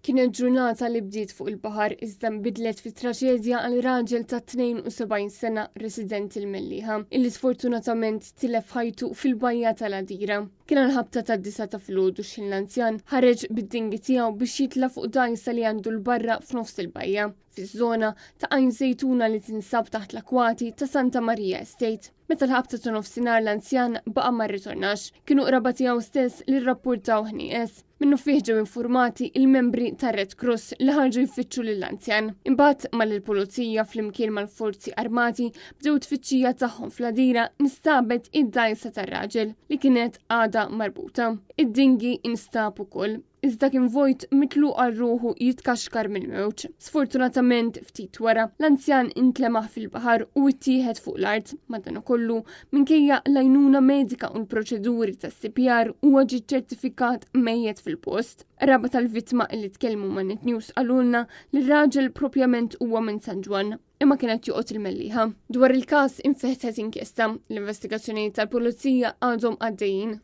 Kienet ġurnata li bdiet fuq il-baħar iżda nbidlet fi traġedja għal raġel ta' 72 sena residenti l-Mellieħa illi sfortunatament tilef ħajtu fil-bajja tal-Għadira. Kien għal ħabta ta' disa ta' filgħodu x'ħin l-anzjan ħareġ bid-dingi tiegħu biex jitla' fuq dgħajsa li għandu l-barra f'nofs il-bajja, fiż-żona ta' Għajn Żejtuna li tinsab taħt l-akwati ta' Santa Maria Estate. Meta l-ħabta ta' nofsinhar l-anzjan baqa' ma rritornax, kienu qraba tiegħu stess li rrappurtaw ħnieqes. Minnufih ġew infurmati il-membri tar-Red Cross li ħarġu jfittxu lill-anzjan. Imbagħad mal-pulizija flimkien mal-forzi armati bdew tfittxija tagħhom fl-għadira instabet id-dgħajsa tar-raġel li kienet għadha marbuta. Id-dingi instab ukoll iżda kien vojt mitluq għal ruħu jitkaxkar mill-mewġ. Sfortunatament ftit wara, l-anzjan intlemaħ fil-baħar u ittieħed fuq l-art. Madankollu, minkejja l-għajnuna medika u l-proċeduri tas-CPR huwa ġie ċertifikat mejjet fil-post. Qraba tal-vittma li tkellmu ma' Net News qalulna li r-raġel propjament huwa minn San Ġwann imma kienet joqgħod il-Mellieħa. Dwar il-każ infetħet inkjesta, l-investigazzjonijiet tal-pulizija għadhom għaddejjin.